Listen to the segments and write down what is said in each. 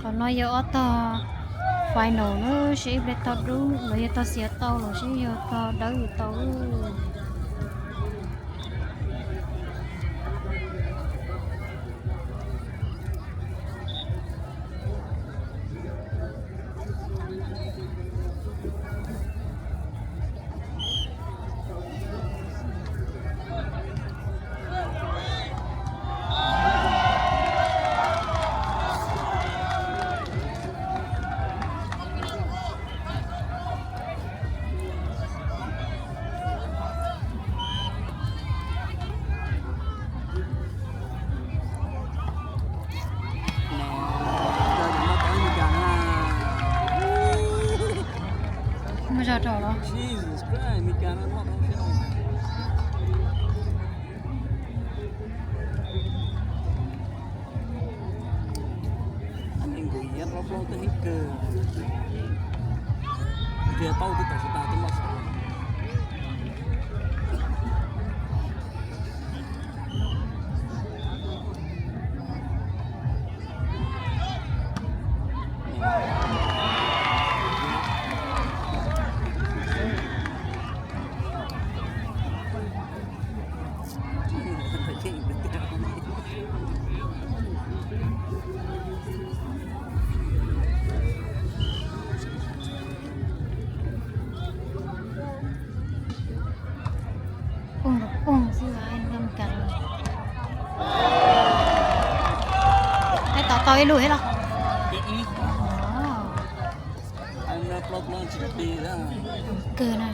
Qhov no yog ob tog final na, seb ib pliag tog dub los yog tog xiav tau los seb yog tog dawb tau. Muaj zog rau los. Nws nkaus yam plaub plaub twb heev kawg, nrhiav tau twb tau tsis tau, twb noj tsis tau. Poob los poob xwb, nkag los. Peb tau tau ib lub thiab los? Kawg na.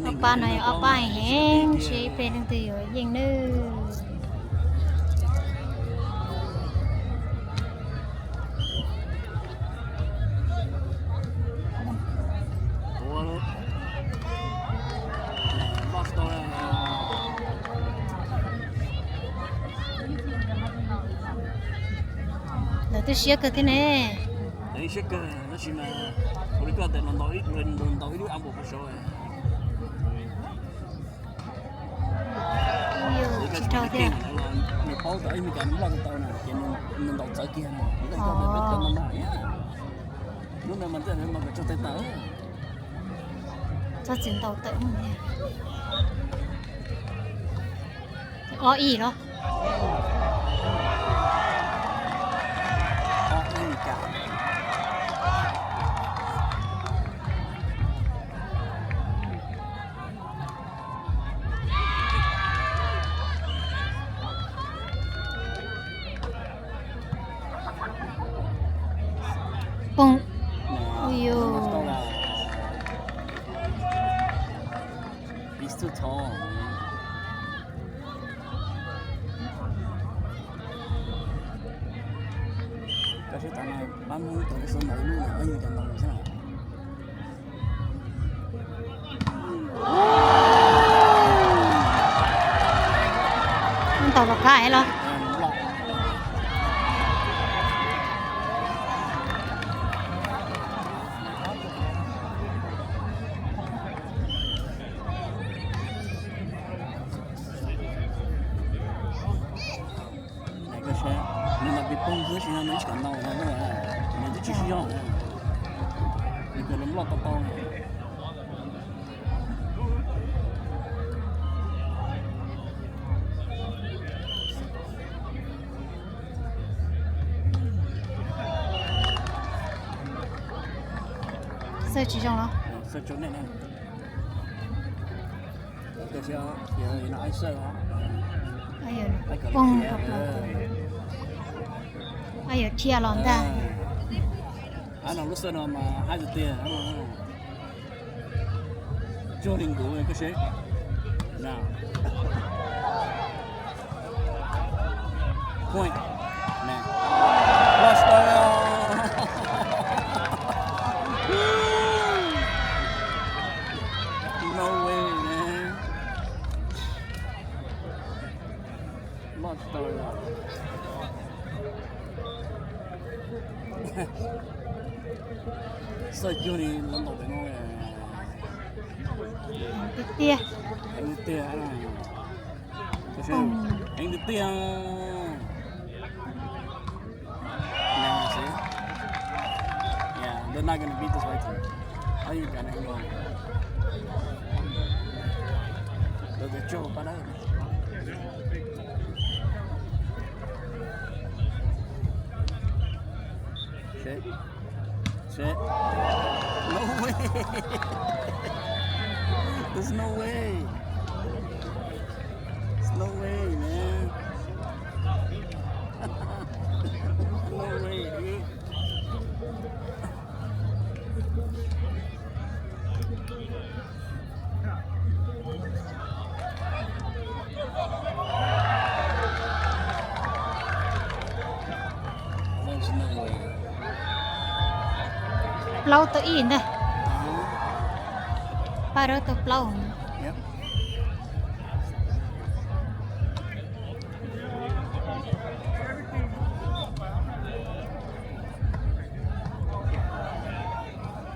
Ob pab no yog ob pab heev, seb ib pliag leej twg yuav yeej nawb. Lawv twb siab kawg thiab ne. Siab kawg tab sis mas ua li koj tias ntaus ib lub, ntaus ib lub a npaum puas saud. Tsis dhau thiab. Nws paub tias ib me cas nws nploj tau tau na ces nws ntaus txawv kiag na, nws ntaus txawv kiag na. Lub no mas ntaus kom tso tawm tawm. Txhob txwm ntaus tawm. Ob ib los? Poob. Ui yus. Koj seb tas no pab Hmoob tau lub xub ntaus ib lub no, ib yus cov ntaus xwb na. Ntaus los kab los. Nws ntaus ping pong xwb tab sis no nws tsis kam ntaus no, nws twb tsis sib zog, nws kawg los nploj tau tau. Xawj tsis zoo los? Xawj tsis zoo ne. Poob, yog dhia los ntag. Lub xawj no mas haib tiag tiag. Tsuag li nkuv koj seb. Point. Lost. No way, man. Lost. Xawj cuag li lawv ntaus pem no. Tiag tiag. Heev tiag tiag. Heev tiag tiag. Not gonna beat this white team. All you got is goal. Those are true, but I Shit. Shit. No way. There's no way. There's no way, man. No way, dude. Plaub tau ib ntag. Pab rau tau plaub.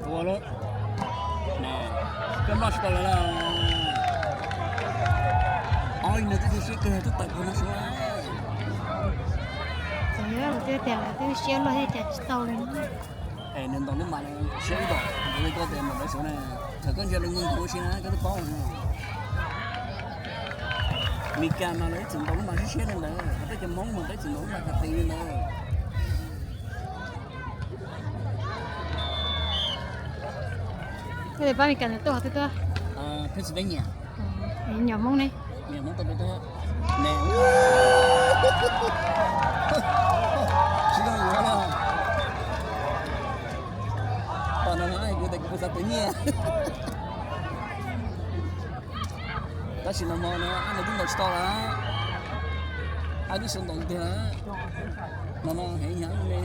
Ua lawm. Koj noj tsis tau lawm lauj. Ob ib nws twb tu siab kawg twb tawm puag no suav. Txawm yog lawv twb tias lawv twb siab luaj thiab cas tsis tau li. Es nws ntaus lub mas siab ib tom, ntaus li koj tias ntaus lawv suav na. Thaum koj ntsia lawv nkaus nkaus ua si na koj twb paub. Meskas mas lawv ib txwm ntaus lub mas siab siab li ntawd, hos peb cov Hmoob mas peb txwm ntaus lub mas qas qis li ntawd. Pab Meskas ntawd tuaj qhov twg tuaj? Pennsylvania. Nyuam Hmoob ne? Nyuam Hmoob tuaj peb tuaj. Ne, tsis tau yuav los. Pom no mas kuv tias kuv puas xav tus nyiaj. Tab sis no hmo no ab nws twb ntaus tsis tau lawm. Ab twb sawv ntaus tiag lawm. No no heev nyhav me.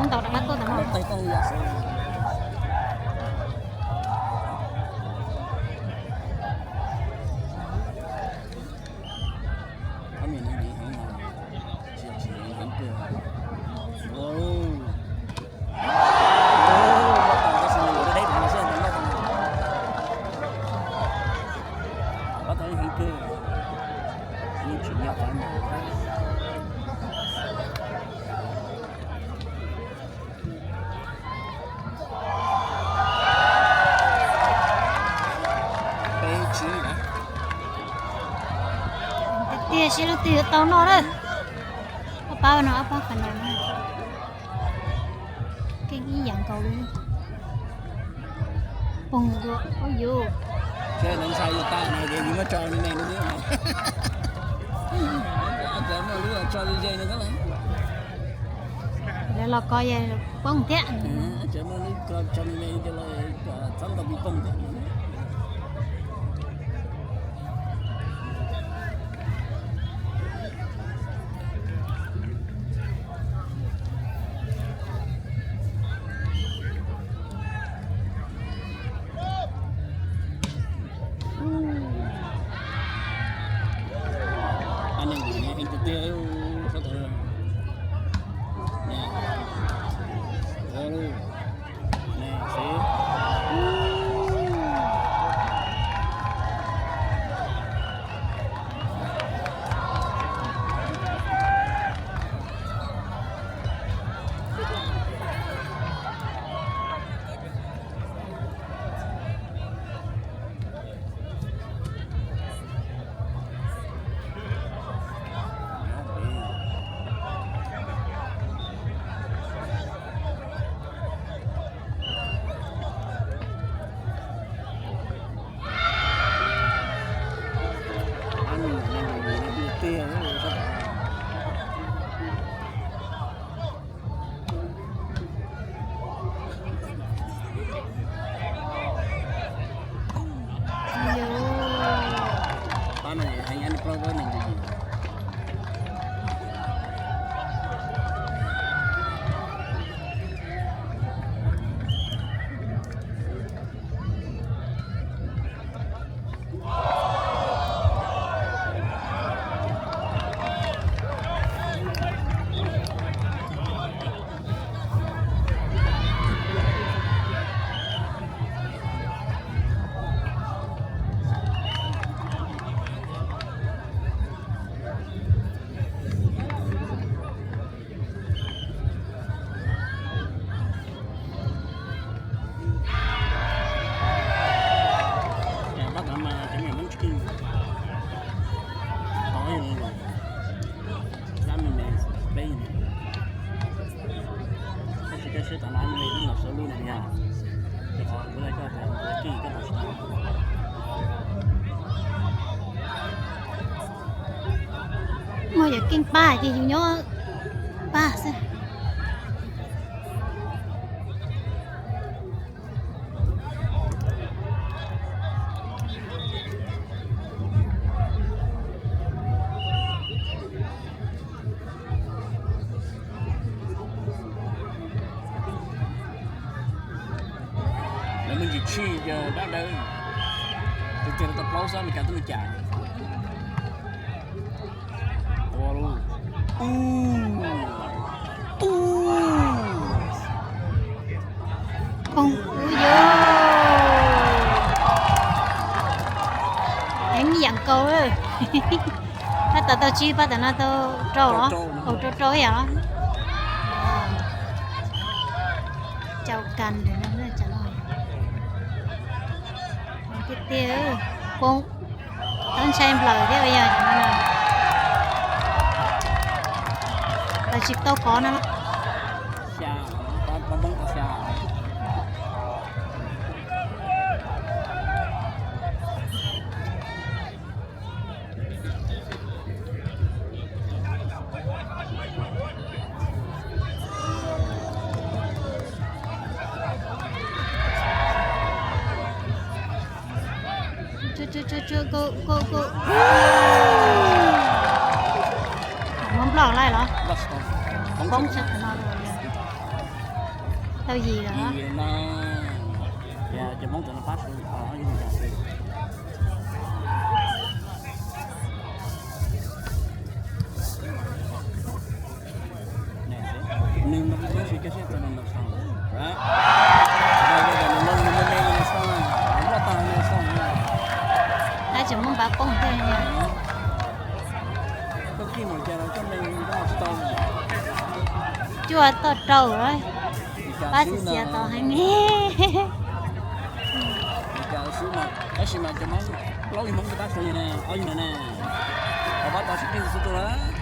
Ntau rov qab tuaj ntawm no. Ob niam no heev no, tsis yog tsis heev, heev kawg. Tab sis nws yuav deb deb no xwb, nws noj tau, noj tau heev kawg, yeej tsim nyog qhov no. Tiag tiag sib lub twg yuav tau noj lawm. Ob pab no, ob pab qhov no na. Keej ib yam nkaus li. Poog dua, ub yus. Seb lawv ntshai yus tag no ces yus muab tso me me lub xwb. Cov muaj lub tso ze ze no xwb. Lawv los ko yog poob thiab. Cov muaj lub ko tso me me ces lawv txhob ntaus pis poog thiab. Ab ne, heev tiag tiag, sab tod. Ne, ne, xwb. Yog keej pab ces yus nyob pab xwb. Lawv me ntsis tshij ces dab dawb, tus twg tau plaub xwb Meskas twb mus cas. Ua lu. U, u, poob, ub yo. Heev yam nkaus. Pab tau tau tsib, pab tam no tau rau os. Rau rau ib yam los. Cau kas ntawm no, tiag tiag, poob. Tau ntshai nplaws thiab yog lawv tsis tau pov no. Muab nploj laij los? Poob tshaj no. Tau yim lawm. Tab tseem muab npav poob thiab. Cuaj toj rau lawm, pab xiav xiav tau heev. Tab sis mas cov Hmoob, plaub yig Hmoob pab tau na, ob yig na, pab tau sib pib xwb tu na.